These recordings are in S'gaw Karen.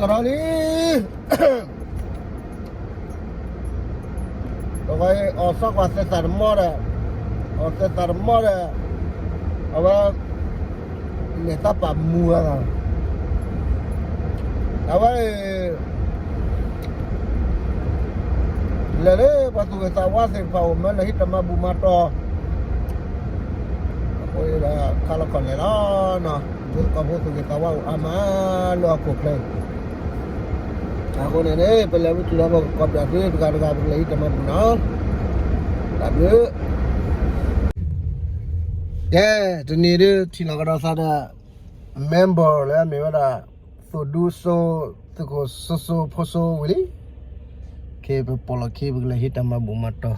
ကဒီးလံ, တဝဲအီၣ်စီကွၢ်သဲသးတမီဒီး, အီၣ်သဲသးတမီဒီး, အဝဲ လဲၤသးပာ်မူအသး, အဝဲ လဲၤလၢပှၤသူၣ်ဂ့ၤသးဝါသ့ၣ်တဖၣ်အိၣ် မၢလၢဟံးတၢ်မၤဘူၣ်မၤတီၤ, အဃိဒီးခါလီၤခီၣ်လဲၣ်လီၤနီၤ, ဒ်သိးကီၢ်ဖိသူၣ်ဂ့ၤသးဝါအိၣ်အါမးလၢဟီၣ်ခိၣ်ချၢ, အဃိန့ၣ်န့ၣ် ပလဲၤဝဲတုၤလီၤ ပကကိးပၠးသုတဂၤတဂၤ ပကလဲၤဟံးတၢ်မၤဘူၣ်နီၤ, တၢ်ဘျုး ကဲ, တနံၤဒုးထံၣ်လီၤကဒီးသးဒီး member လၢအမ့ၢ်ဝဲဒၣ် သိၣ်ဒူစိ, သုးခိၣ်စိစိဖိစိဝံၤလံ, ခဲပပိာ်လီၤခံ ပကလဲၤဟံးတၢ်မၤဘူၣ်မၤတီၤ,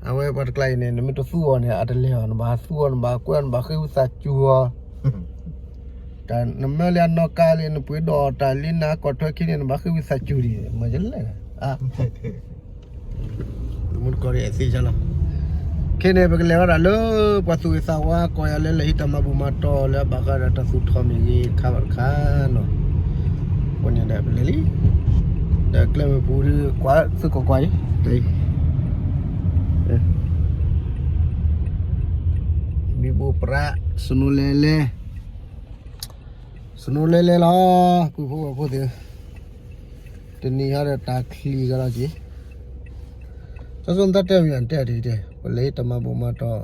အဝဲပှၤတကျါအံၤန့ၣ် နမ့ၢ်တသူအီၤန့ၣ် အတလဲၤအီၤ, နဘၣ်သူအီၤ နဘၣ်ကွဲအီၤ နဘၣ်ဃ့ဝံသးစူၤအီၤ, တၢ်နမၢလၢအနီၣ်ကါလံ နပှ့ၤဒီးတၢ်လံ နၤကီၢ်ထွဲခံန့ၣ် နဘၣ်ဃ့ဝံသးစူၤဒံး မ့ၢ်လဲၣ် မူတကီၢ်အသ့လီၤ, ခဲန့ၣ် ပကလဲၤဝဲဒၣ်လၢ ပှၤသူၣ်ဂ့ၤသးဝါ ကိးယၤလၢလဲၤဟံးတၢ်မၤဘူၣ်မၤတီၤ လၢအဘၣ်ဃးဒီးတၢ်သူၣ်ထီၣ်မ့ၢ်ဂ့ၤ တခါဘၣ်တခါနီၤ, အဃိန့ၣ်ဒီးပလဲၤလံ, ဒီးကျဲမုၢ်ပူၤဒုး ကွၢ်သုကိးကွၢ်အံၤ, တၢ်အံၤ ဘံဘူပြး snow လဲၤလဲၤ snow လဲၤလဲၤလီၤ, ပုၢ်ဖိဝဲၢ်ဖိသ့ၣ်, တနံၤဟီဒီးတၢ်ချံကဒီးက့ၤ, စီၤစိၤနတၢ်တဲမ့ၢ်တဲတ့ၢ်တဲ, ပလဲၤတၢ်မၤဘူၣ်မၤတီၤ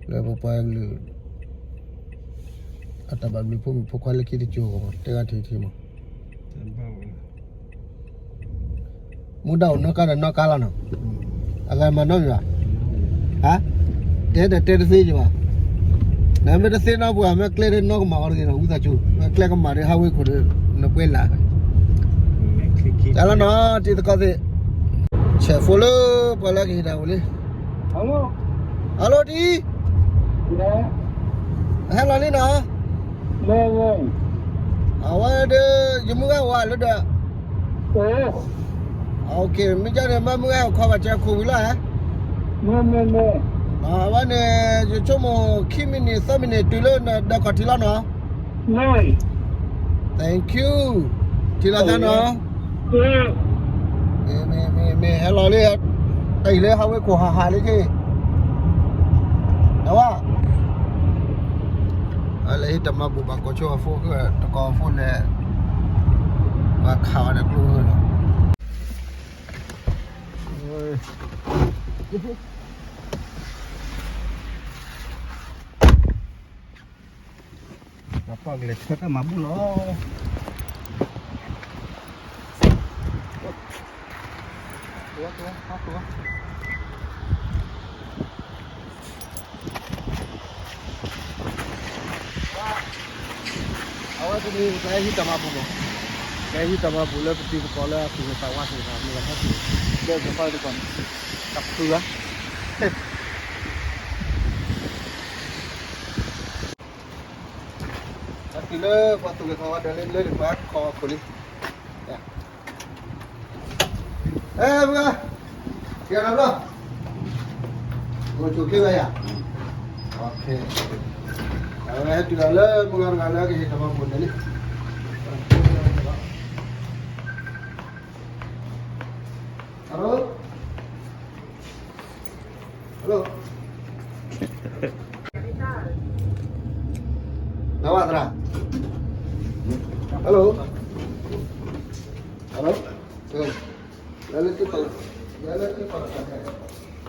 လၢပပှၤကလုာ် အတၢ်ဘၣ်ဘျုးဖိမုၣ်ဖိခွါလၢခံတကၠိၤအဂီၢ် တဲဂၤထံထံမး မူဒါအိၣ်နီၣ်ကါဒီးနီၣ်ကါလီၤနီၤ, အဂၤမၤနီတမံၤဘၣ်, ဟါ, တဲဒီးတဲတသ့ကဘၣ်, နမ့ၢ်တသ့နီတပှၤ မ့ၢ်ကျဲဒ်နီၣ်ကမၣ်အီၤတဂ့ၤနီၤ ဝံသးစူၤ, မ့ၢ်ကျဲကမၣ်ဒီးဟးဝ့ၢ်ခိၣ်ဒီး နပှဲၤလၢ်, တၢ်လီၤနီၤ တံၤသကိးသ့ၣ်, ဆဲးဖိလၢပှၤလၢကဟ့ၣ်တၢ်အိၣ်လံ, hello, hello တံၤ ဟဲလီၤလံနီၤ, အဝဲဒီး ယမုၢ်ဂၤဝၤလၢဒီး မ့ၢ်ကန့ၣ် မ့ၢ်မုၢ်ဂၤဟဲခီဘၣ်ကဲခိၣ်ဝံၤလီၤဧါ, အဝဲန့ၣ် ယဆိကမိၣ်ခံမံးနံးသၢမံးနံးတုၤလၢနဒီးခီၣ်ထံးလီၤနီၤ, thank you, ထံၣ်လီၤသးနီၤ, မ့ၢ် မ့ၢ် မ့ၢ် မ့ၢ်ဟဲလီၤလံ, တၢ်အံၤလၢဟးဝ့ၢ်ခိၣ်ဟးဟးလံက့ၤ, နဝဲ အလဲၤဟံးတၢ်မၤဘူၣ်ဘၣ်ကိးဆိအဖိ တကိးဖိလဲၣ်, ပှၤခးအီၤဒီးကျိလီၤ. ပကလဲၤဆှၢတၢ်မၤဘူၣ်လီၤ. အဝဲတနံၤ ပကဟံးတၢ်မၤဘူၣ်မး, ပကဟံးတၢ်မၤဘူၣ်လၢပတံၤသကိးလၢအသူၣ်ဂ့ၤသးဝါသ့ၣ်တဖၣ် မ့ၢ်လီၤဖးတံၢ်, လၢပဖးသကိးန့ၣ် တၢ်ဖုဂၤ တၢ်တုၤလၢပှၤသူၣ်ဂ့ၤသးဝါဒီးလၢလၢပှၤခီၣ်ခိၣ်လံ, အဲ မုၢ်ဂၤ, ကဲဒီးဘျီ, အိၣ်ဆိးချ့ဝဲယၤ, အဝဲဟဲတုၤလီၤလၢမုၢ်ဂၤတဂၤလၢကဟ့ၣ်တၢ်မၤဘူၣ်န့ၣ်လံ. Hello, hello, နဝဲသရၣ်, hello, hello, လၢလၢတံၢ်ပာ်လီၤ, လၢလၢတံၢ်ပာ်လီၤ, လၢတံၢ်ပာ်လီၤ,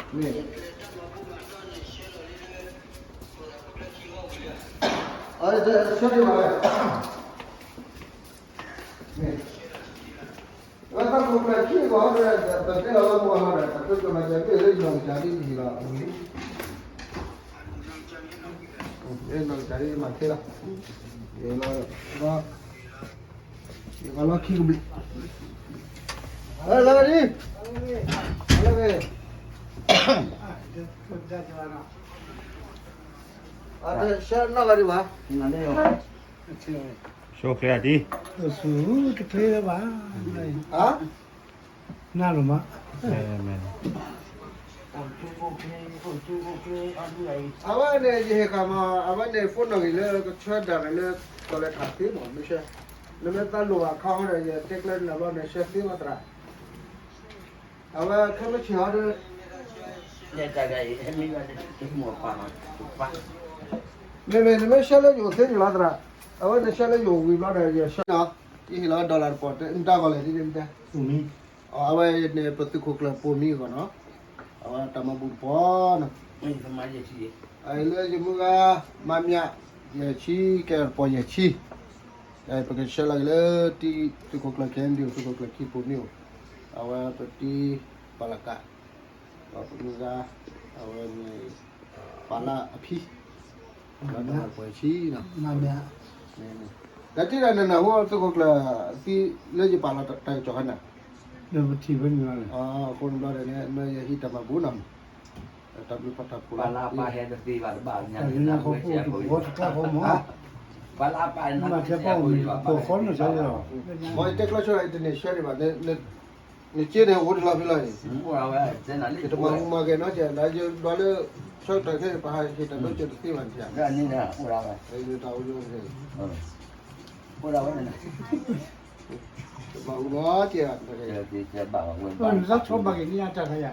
မ့ၢ်, အ, ဆၢတံၢ်ပာ်လီၤ, မ့ၢ်, ဝဲတၢ်ခိၣ်ကျၢၢ်ခံဂီၤဒီး ပတဲလီၤလၢမုၢ်ဟါဒီး တၢ်ခိၣ်ကျၢၢ်မၤစၢၤဘၣ်လၢယနီၢ်ကစၢ်ဒ်ယဟ့ၣ်လီၤအဝံၤလံ, ယနီၢ်ကစၢ်ဒ်ယမၤခဲလီၤ, ယလီၤ, ယကလီၤခံကဘျံး, လၢလၢဒ်, လၢ, အတဆၢနီၢ်ဂၤဒံးဘၣ်, ဆိကျဲဒ်, တချ့ဘၣ်, ဟါ, နၤလီၤမး, မ့ၢ်, အဝဲန့ၣ် ယဟ့ၣ်ဃာ်မး အဝဲန့ၣ် phone နီၣ်ဂံၢ်လၢကဆၢဒၣ်န့ၣ်လၢ ကီၢ်လဲၤထးသ့မး မ့ၢ်ဆၢ နမ့ၢ်သးလိၣ်ဘၣ်ခါဃီဒီး ယတဲကျၢၤနၤဘျီန့ၣ် ဆၢသ့ဝဲသရၣ် အဝဲခဲမုၢ်ဆ့ၣ်ဟီဒီး မ့မ့ၢ်နမ့ၢ်ဆှၢလၢယအိၣ်သ့န့ၣ်လီၤသရၣ်, အဝဲနဆှၢလၢယအိၣ်ဝံၤဘျီဒီး ယဆှၢနီၤ, ယဟ့ၣ်လီၤ dollar တပီၢ် တၢ်ဂီၤလဲၣ်ဒ်န့ၣ်မတဲ, အဝဲန့ၣ်ပသုးခိၣ်ကျၢၢ်ပိာ်မံအဂီၢ်နီၤ, အဝဲတၢ်မၤဘူၣ်တပီၢ်နီၤ, လၢယမုၢ်ဂၤ မၤမၠး ယဲၢ်ဆံ ကဲတပီၢ်ယဲၢ်ဆံ, ပကဆှၢလီၤက့ၤလၢ သုးခိၣ်ကျၢၢ် KNDO သုးခိၣ်ကျၢၢ်ခံပိာ်မံအိၣ်, အဝဲပတံၤပာ်လၢ်ကး ဒီးပမုၢ်ဂၤ အဝဲန့ၣ် ပာ်လၢအဖံ ဒီးတပီၢ်ယဲၢ်ဆံနီၤ, တၢ်ထံၣ်တၢ်နနၢ်ဟူသုးခိၣ်ကျၢၢ်သံလၢယပာ်လီၤတၢ်ကစီၣ်ခါန့ၣ်, အဃိန့ၣ်ဘျီဒီးန့ၣ်ယဟံးတၢ်မၤဘူၣ်နီၤ, တၢ်ဘျုးဖးတၢ်ဖှိၣ်လီၤ, ပှၤလၢအပာ်ဟဲတသ့ဘၣ်တဘၣ်ညါန့ၣ် ပှၤလၢအပာ်ဟဲတသ့ဘၣ်တဘၣ်ညါန့ၣ် မ့ၢ်တဲကျီဆၢဒီးတန့ၢ်ဆှၢဒံးဘၣ်, နစ့န့ၣ်အိၣ်တလီၤဖဲလီၤအံၤ, ယတမၤမူမၤဂဲၤနီတစဲး ဒီးယဒွးလၢ ဆၢကတီၢ်ခဲအံၤ ပဟးဟ့ၣ်တၢ်ဒိစၢၤတသ့ဘၣ်န့ၣ်, တၢ်အိၣ်လီၤ, တမၤမူမၤဂဲၤနီတ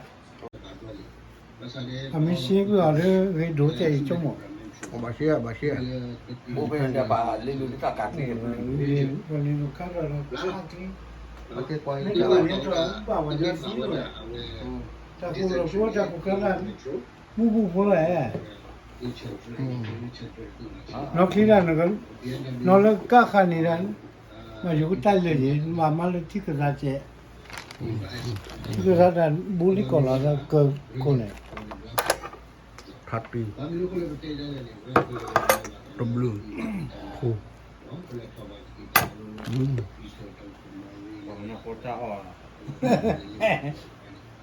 စဲး, အမ့ၢ်စ့ကွံာ်အီၤလၢဂ့ၤဒိၣ်တဲအံၤဆိကမိၣ်, ဘၣ်စ့ဧါ ဘၣ်စ့ဧါ, ပလ့လိာ်ခါဒီး ဘၣ်ဝဲဒ်သိး တၢ်ကူၣ်လီၤကျိတၢ်ကူၣ်ကါလၢ မူပူဖိလီၤဧါ, နီၢ်ချံဒၣ် နီၢ်လၢကါဃာ်န့ၣ်ဒီး မၤယိၤကတၢ်လၢာ်ယံၤ မၤမါလၢထံကသးစဲး, ထံကသးတၢ်ဘူလံကိာ်လီၤသးကကိးန့ၣ်, ထါတံၢ်, တဘျုး, ခိၣ်, ပှၤကညီဖိတၢ်အီၣ်,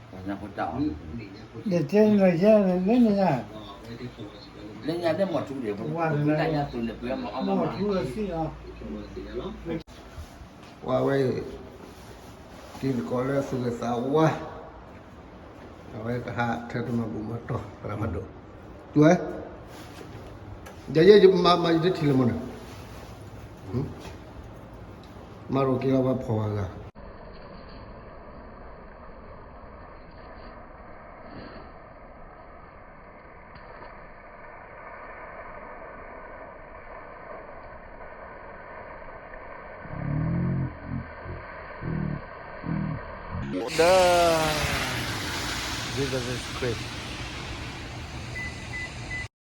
ပှၤကညီဖိတၢ်အီၣ်, ဒ်တဲလီၤယဲလၢန့ၣ်ညါ, လၢညါန့ၣ်မီၤထူန့ၣ် ပှၤကညီဖိတၢ်ညါသူန့ၣ် ပှၤမၤမၤ, ပှၤဝဲအံၤ တံၤသကိးလၢသူၣ်ဂ့ၤသးဝါ, အဝဲကဟးထၢတမၤဘူၣ်မၤတီၢ် သရၣ်ဖးဒိၣ်, ယဲယဲယမၤမၤယတထံၣ်လၢၤမးန့ၣ်, မၤရိၣ်က့ၤလီၤပှၤဖီၣ်ဝဲဂၤ ဒီး Jesus is Christ.